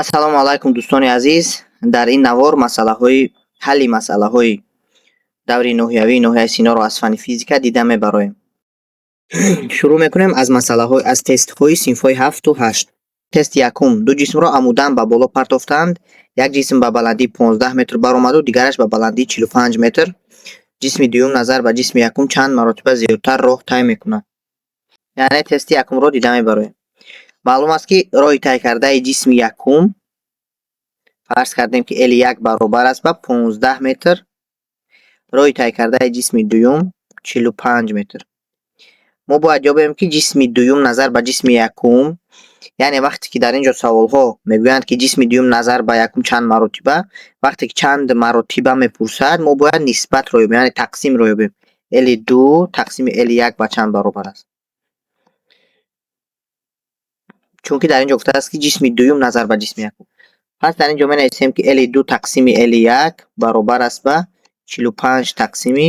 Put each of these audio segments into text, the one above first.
Ассалому алайкум, дӯстони азиз. Дар ин навор масъалаҳои ҳалли масъалаҳои даври ноҳиявии ноҳияи Синоро аз фанни физика дида мебароем. Шурӯъ мекунем аз масъалаҳои аз тестҳои синфҳои ҳафту ҳашт. Тести якум: ду ҷисмро амудан ба боло партофтаанд. Як ҷисм ба баландии 15 метр баромаду дигараш ба баландии 45 метр. Ҷисми дуюм назар ба ҷисми якум чанд маротиба зиёдтар роҳ тай мекунад? Яъне тести якумро дида мебароем. Маълум аст, ки роҳи тай кардаи ҷисми якум, фарз кардем, ки L1 баробар аст ба 15 метр, роҳи тай кардаи ҷисми дуюм 45 метр. Мо бояд ёбем, ки ҷисми дуюм назар ба ҷисми якум, яъне вақте ки дар ин ҷо саволҳо мегӯянд, ки ҷисми дуюм назар ба якум чанд маротиба, вақте ки чанд маротиба мепурсад, мо бояд нисбатро ёбем, яъне тақсимро ёбем. L2 тақсими L1 ба чанд баробар аст? Чунки дар ин ҷо гуфтааст, ки ҷисми дуюм назар ба ҷисми якум. Пас дар ин ҷо менависем, ки L2 тақсими L1 баробар аст ба 45 тақсими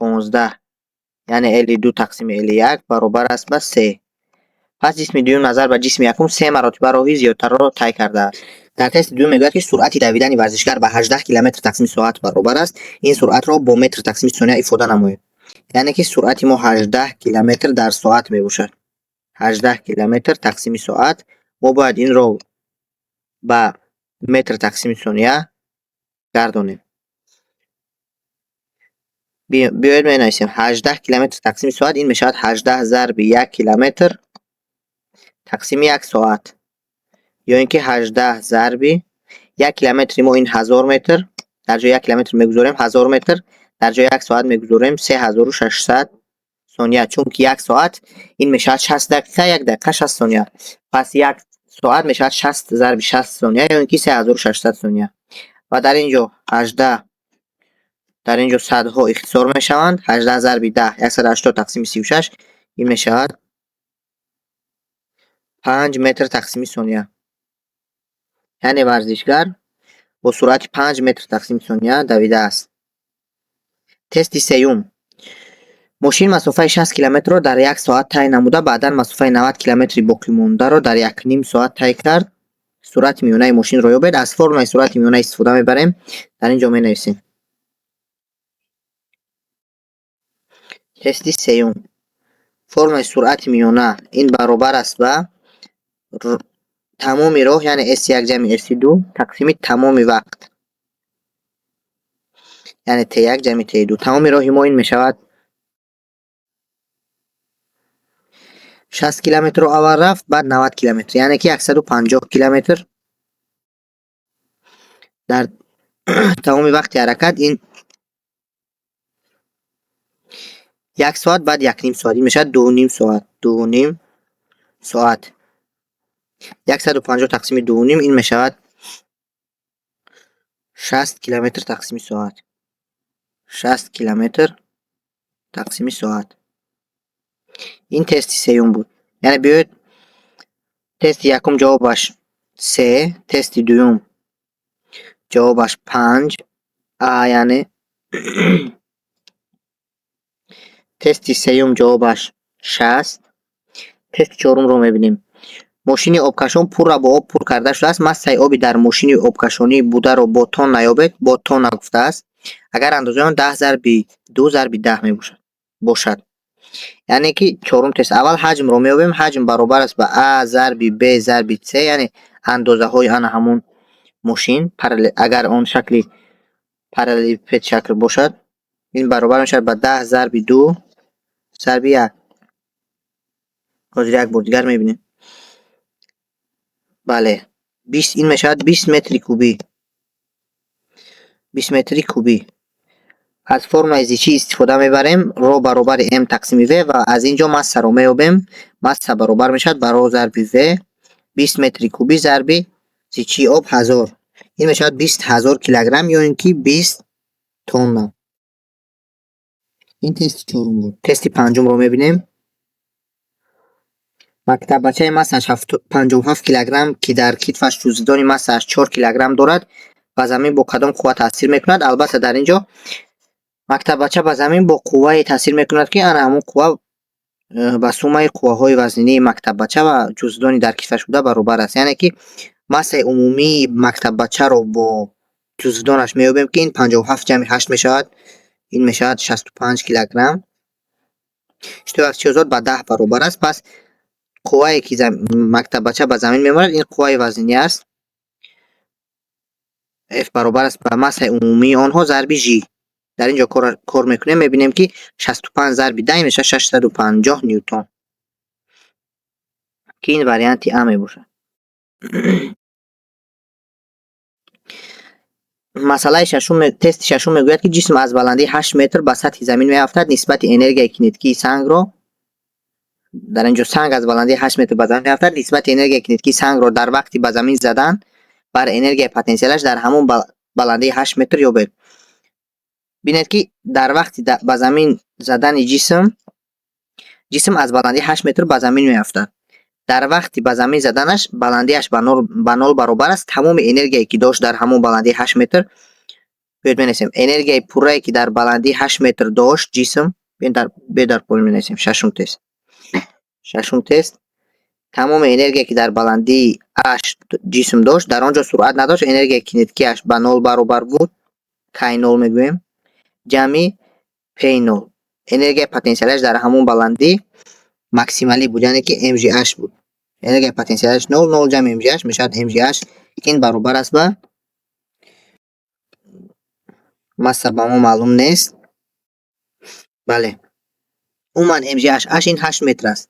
15, яъне L2 тақсими L1 баробар аст ба 3. Пас ҷисми дуюм назар ба ҷисми якум се маротиба роҳи зиёдтарро тай кардааст. Дар тести дуюм мегӯяд, ки суръати давидани варзишгар ба 18 километр тақсими соат баробар аст. Ин суръатро бо метр тақсими сония ифода намоед. Яъне ки суръати мо 18 километр дар соат мебошад. 18 километр тақсими соат, мо бояд инро ба метр тақсими сония гардонем. Биёед, менависем: 18 километр тақсими соат ин мешавад 18 зарби як километр тақсими як соат, ё ин ки 18 зарби як километри мо ин 1000 метр, дар ҷои як километр мегузорем 1000 метр, дар ҷои як соат мегузорем 3600 сония, чунки як соат ин мешавад 60 дақиқа, як дақиқа 60 сония. Пас як соат мешавад 60 зарби 60 сония, ё ин ки 3600 сония. Ва дар ин ҷо 18, дар ин ҷо садҳо ихтисор мешаванд. 18 зарби 10 180 тақсими 36, ин мешавад 5 метр тақсими сония. Яъне варзишгар бо суръати 5 метр тақсими сония давидааст. Тести сеюм: мошин масофаи 60 километрро дар як соат тай намуда, баъдан масофаи 90 километри боқимондаро дар якним соат тай кард. Суръати миёнаи мошинро ёбед. Аз формулаи суръати миёна истифода мебарем. Дар ин ҷо менависем: тести сеюм, формулаи суръати миёна ин баробар аст ба тамоми роҳ, яъне S1 ҷамъи S2, тақсими тамоми вақт, яъне T1 ҷамъи T2. Тамоми роҳи мо ин мешавад 60 километрро аввал рафт, баъд 90 километр, яъне ки 150 километр дар тамоми вақти ҳаракат, ин як соат, баъд якним соат, ин мешавад дувним соат. 2,5 соат, 150 тақсими дувним, ин мешавад 60 километр тақсими соат. 60 километр тақсими соат. Ин тести сеюм буд. Яъне биёед, тести якум ҷавобаш се, тести дуюм ҷавобаш панҷ а, яъне тести сеюм ҷавобаш 60. Тести чорумро мебинем. Мошини обкашон пурра бо об пур карда шудааст. Массаи оби дар мошини обкашонӣ бударо бо тонна ёбед. Бо тонна гуфтааст. Агар андозаи он 10 зарби ду зарби 10 мебошад бошад. Яъне ки чорум тест, аввал ҳаҷмро меёбем. Ҳаҷм баробар аст ба а зарби б зарби с, яъне андозаҳои ана ҳамун мошин, агар он шакли параллелепипед шакл бошад, ин баробар мешавад ба 10 зарби ду зарби як. Ҳозир як бор дигар мебинем. Бале, 20, ин мешавад 20 метри кубӣ. 20 метри кубӣ. Аз формулаи зичӣ истифода мебарем: ро баробари м тақсими в, ва аз ин ҷо массаро меёбем. Масса баробар мешавад ба ро зарби в, 20 метри кубӣ зарби зичии об 1000, ин мешавад 20 000 килограмм, ё ин ки 20 тонна. Ин тести чорум буд. Тести панҷумро мебинем. Мактаббачаи массааш 57 килограмм, ки дар китфаш ҷуздони массааш 4 килограмм дорад, ба замин бо кадом қувва таъсир мекунад? Албатта, дар ин ҷо мактаббача ба замин бо қуввае таъсир мекунад, ки ана ҳамон қувва Ба суммаи қувваҳои вазнинии мактаббача ва ҷуздони дар кифаш буда баробар аст. Яъне ки массаи умумии мактаббачаро бо ҷуздонаш меёбем, ки ин 57 ҷамъи 8 мешавад, ин мешавад 65 килограмм. Шитоби афтиши озод ба 10 баробар аст. Пас қуввае ки мактаббача ба замин мемонад, ин қувваи вазнинӣ аст. F баробар аст ба массаи умумии онҳо зарби Ж. Дар ин ҷо кор мекунем, мебинем, ки 65 зарби 10 мешавад 650 ньютон, ки ин варианти А мебошад. Масъалаи шашум, тести шашум мегӯяд, ки ҷисм аз баландии 8 метр ба сатҳи замин меафтад. Нисбати энергияи кинетикии сангро, дар ин ҷо санг аз баландии 8 метр ба замин меафтад, нисбати энергияи кинетикии сангро дар вақти ба замин задан бар энергияи потенсиалаш дар ҳамон баландии 8 метр ёбед. Бинед, ки дар вақти ба замин задани ҷисм, ҷисм аз баландии 8 метр ба замин меафтад. Дар вақти ба замин заданаш баландиаш ба нол баробар аст. Тамоми энергияе, ки дошт дар ҳамон баландии 8 метр, биёед менависем, энергияи пуррае, ки дар баландии 8 метр дошт ҷисм, биёед дар поён менависем. Шашум тест, шашум тест. Тамоми энергия, ки дар баландии ҳашт ҷисм дошт, дар он ҷо суръат надошт, энергияи кинетикиаш ба нол баробар буд, K нол мегӯем, ҷамъи P нол. Энергияи потенсиалиаш дар ҳамон баландӣ максималӣ буд, яъне ки mgh буд. Энергияи потенсиалиаш нол, нол ҷамъи mgh мешавад mgh, ки ин баробар аст ба, масса ба мо маълум нест. Бале, умуман mgh, h ин 8 метр аст.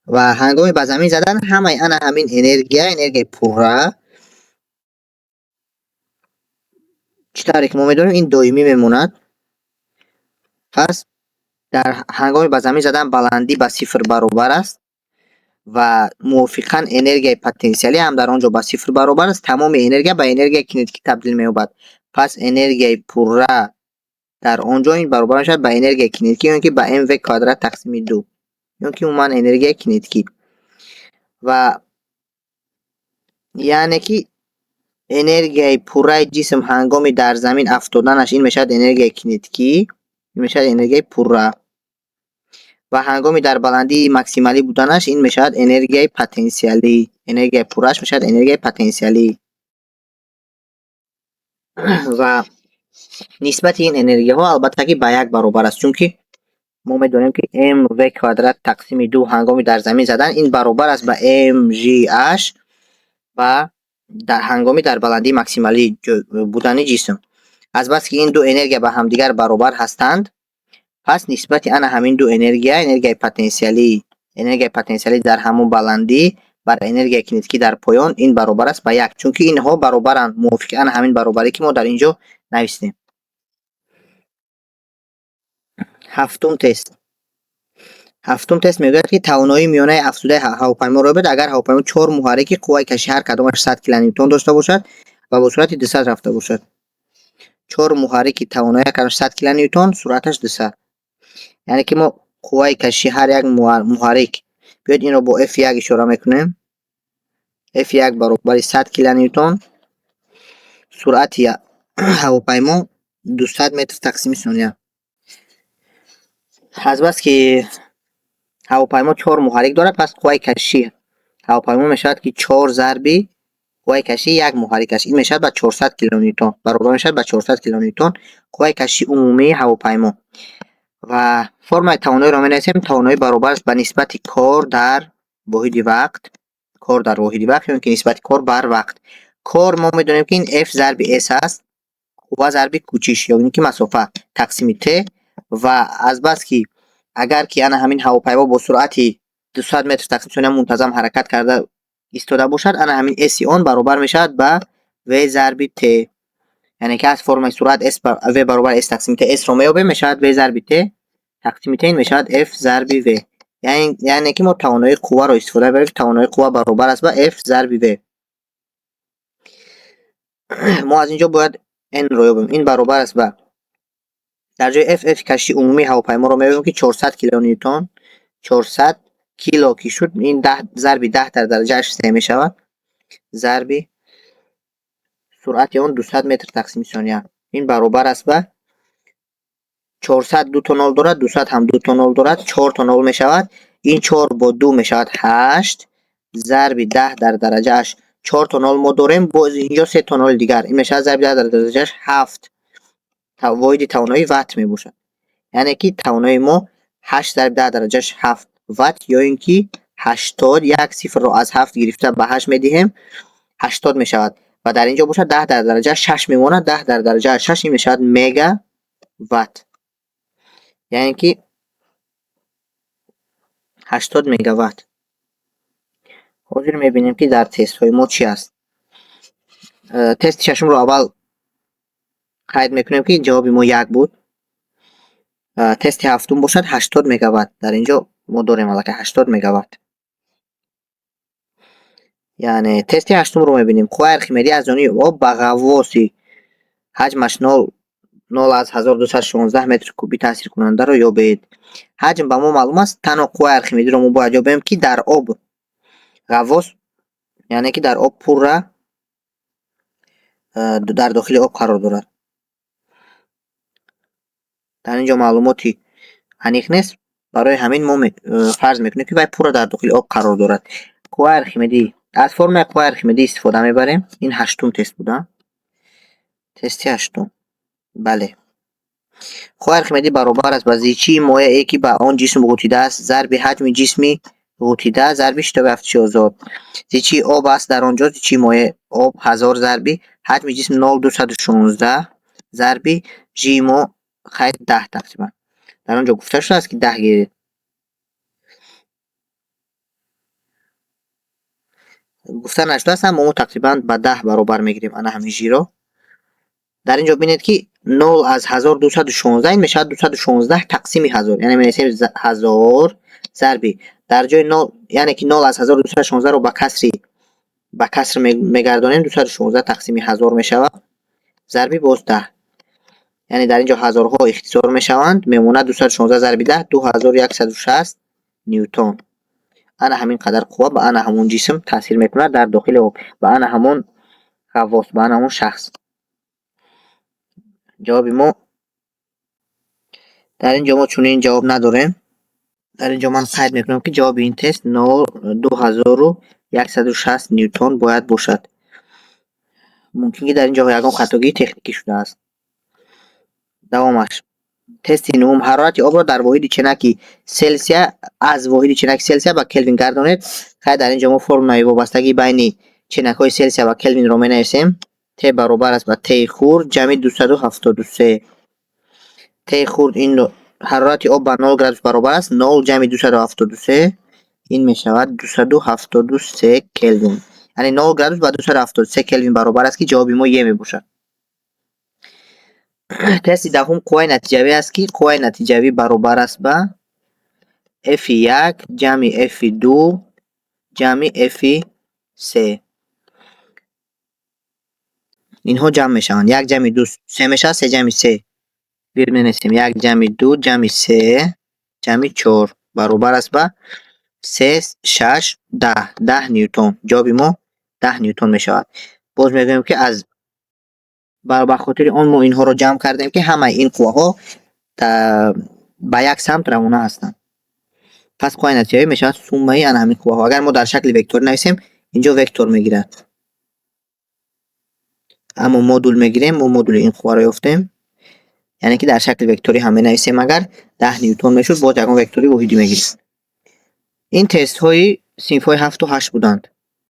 Ва ҳангоми ба замин задан ҳамаи ана ҳамин энергия, энергияи пурра, чӣ тавре ки мо медонем, ин доимӣ мемонад. Пас дар ҳангоми ба замин задан баландӣ ба сифр баробар аст ва мувофиқан энергияи потенсиалӣ ҳам дар он ҷо ба сифр баробар аст. Тамоми энергия ба энергияи кинетикӣ табдил меёбад. Пас энергияи пурра дар он ҷо ин баробар мешавад ба энергияи кинетикӣ ё ин ки ба mv квадрат тақсими ду, ё ин ки умуман энергияи кинетикӣ. Ва яъне ки энергияи пурраи ҷисм ҳангоми дар замин афтоданаш ин мешавад энергияи кинетикӣ, ин мешавад энергияи пурра, ва ҳангоми дар баландии максималӣ буданаш ин мешавад энергияи потенсиалӣ, энергияи пуррааш мешавад энергияи потенсиалӣ. Ва нисбати ин энергияҳо албатта ки ба як баробар аст, чунки мо медонем, ки mv квадрат тақсими ду ҳангоми дар замин задан ин баробар аст ба mgh ва дар ҳангоми дар баландии максималӣ будани ҷисм. Азбаски ин ду энергия ба ҳамдигар баробар ҳастанд, пас нисбати ана ҳамин ду энергия, энергияи потенсиалӣ дар ҳамон баландӣ бар энергияи кинетикӣ дар поён ин баробар аст ба як, чунки инҳо баробаранд мувофиқи ана ҳамин баробарӣ, ки мо дар ин ҷо навистем. Ҳафтум тест. Ҳафтум тест мегӯяд, ки тавоноии миёнаи афзудаи ҳавопайморо ёбед, агар ҳавопаймо чор муҳаррики қувваи кашиши ҳар кадомаш 100 килоньютон дошта бошад ва бо суръати 200 рафта бошад. Чор муҳаррики тавоноии ҳар кадомаш 100 килоньютон, суръаташ 200. Яъне ки мо қувваи кашиши ҳар як муҳаррик, биёед инро бо F1 ишора мекунем. F1 баробари 100 килоньютон, суръати ҳавопаймо 200 метр тақсими сония. Азбаски ҳавопаймо чор муҳаррик дорад, пас қувваи кашиши ҳавопаймо мешавад, ки чор зарби қувваи кашиши як муҳаррикаш, ин мешавад ба 400 килоньютон, баробар мешавад ба 400 килоньютон қувваи кашиши умумии ҳавопаймо. Ва формулаи тавоноиро менависем. Тавоноӣ баробар аст ба нисбати кор дар воҳиди вақт, кор дар воҳиди вақт ё ин ки нисбати кор бар вақт. Кор мо медонем, ки ин F зарби S аст, қувва зарби кӯчиш ё ин ки масофа тақсими T. Ва азбаски агар ки ана ҳамин ҳавопаймо бо суръати 200 метр тақсими сония мунтазам ҳаракат карда истода бошад, ана ҳамин S-и он баробар мешавад ба V зарби T. Яъне ки аз формулаи суръат S V баробар S тақсими T S-ро меёбем, мешавад V зарби T тақсими T, ин мешавад F зарби V. Яъне ки мо тавоноии қувваро истифода мебарем, ки тавоноии қувва баробар аст ба F зарби V. Мо аз ин ҷо бояд N-ро ёбем. Ин баробар аст ба, дар ҷои F, F кашиши умумии ҳавопайморо меёбем, ки 400 килоньютон, 400 кило ки шуд, ин 10 зарби 10 дар дараҷааш се мешавад, зарби суръати он 200 метр тақсими сония. Ин баробар аст ба 400 дуто нол дорад, 200 ҳам дуто нол дорад, чорто нол мешавад. Ин чор бо ду мешавад ҳашт, зарби 10 дар дараҷааш чорто нол мо дорем, боз инҷо сето ноли дигар. Ин мешавад зарби 10 дар дараҷааш ҳафт. Воҳиди тавоноӣ ватт мебошад. Яъне ки тавоноии мо ҳашт зарби 10 дараҷааш ҳафт ватт ё ин ки 80, як сифрро аз ҳафт гирифта ба ҳашт медиҳем, 80 мешавад. Ва дар инҷо бошад 10 дар дараҷааш шаш мемонад, 10 дар дараҷааш шаш ин мешавад мегаватт. Яъне ки 80 мегаватт. Ҳозир мебинем, ки дар тестҳои мо чӣ аст. Тести шашумро аввал қайд мекунем, ки ҷавоби мо як буд. Тести ҳафтум бошад 80 мегаватт. Дар инҷо мо дорем аллакай 80 мегаватт. Яъне тести ҳаштумро мебинем. Қувваи Архимедӣ аз ҷониби об ба ғаввоси ҳаҷмаш нол аз 1216 метри кубӣ таъсиркунандаро ёбед. Ҳаҷм ба мо маълум аст, танҳо қувваи Архимедиро мо бояд ёбем, ки дар об ғаввос, яъне ки дар об пурра дар дохили об қарор дорад. Дар ин ҷо маълумоти аниқ нест, барои ҳамин мо фарз мекунем, ки вай пурра дар дохили об қарор дорад. Қувваи Архимедӣ, аз формулаи қувваи Архимедӣ истифода мебарем. Ин ҳаштум тест буда. Тести ҳаштум. Бале. Қувваи Архимедӣ баробар аст ба зичии моеъе, ки ба он ҷисм ғутидааст, зарби ҳаҷми ҷисми ғутида зарби шитоби афтиши озод. Зичии об аст дар он ҷо, зичии моеъ об 1000 зарби ҳаҷми ҷисм 0,216 зарби жи мо хайр 10 тақрибан. Дар он ҷо гуфта шудааст, ки 10 гиред. Гуфта нашудааст, аммо мо тақрибан ба 10 баробар мегирем ана ҳамин жиро. Дар ин ҷо бинед, ки нол аз 1216 ин мешавад 216 тақсими 1000. Яъне менависем 1000 зарби дар ҷои нол, яъне ки нол аз 1216-ро ба каср мегардонем, 216 тақсими 1000 мешавад, зарби боз 10. Яъне дар ин ҷо ҳазорҳо ихтисор мешаванд, мемонад 216 зарби 10, 2160 ньютон. Ана ҳамин қадар қувва ба ана ҳамон ҷисм таъсир мекунад дар дохили об, ба ана ҳамон ғаввос, ба ана ҳамон шахс. Ҷавоби мо дар ин ҷо мо чунин ҷавоб надорем. Дар ин ҷо ман қайд мекунам, ки ҷавоби ин тест нол 2160 ньютон бояд бошад. Мумкин ки дар ин ҷо ягон хатогии техникӣ шудааст. Давомаш. Тести нуҳум: ҳарорати обро дар воҳиди ченаки Селсия аз воҳиди ченаки Селсия ба Келвин гардонед. Хай, дар ин ҷо мо формулаи вобастагии байни ченакҳои Селсия ва Келвинро менависем. Т баробар аст ба Т хурд ҷамъи 273. Т хурд ин ҳарорати об ба 0 градус баробар аст, 0 ҷамъи 273 ин мешавад 273 Келвин. Яъне 0 градус ба 273 Келвин баробар аст, ки ҷавоби мо Е мебошад. Тести 10-ум қувваи натиҷавӣ аст, ки қувваи натиҷавӣ баробар аст ба F1 ҷамъи F2 ҷамъи F3. Инҳо ҷамъ мешаванд. Як ҷамъи ду се мешавад, се ҷамъи се. Менависем як ҷамъи ду ҷамъи се ҷамъи чор баробар аст ба се, шаш, 10, 10 ньютон. Ҷавоби мо 10 ньютон мешавад. Боз мегӯем, ки аз ба хотири он мо инҳоро ҷамъ кардем, ки ҳамаи ин қувваҳо ба як самт равона ҳастанд. Пас қувваи натиҷавӣ мешавад суммаи ана ҳамин қувваҳо. Агар мо дар шакли векторӣ нависем, инҷо вектор мегирад. Аммо модул мегирем, мо модули ин қувваро ёфтем. Яъне ки дар шакли векторӣ ҳам менависем, агар 10 ньютон мешуд, боз ягон вектори воҳидӣ мегирифт. Ин тестҳои синфҳои ҳафту ҳашт буданд.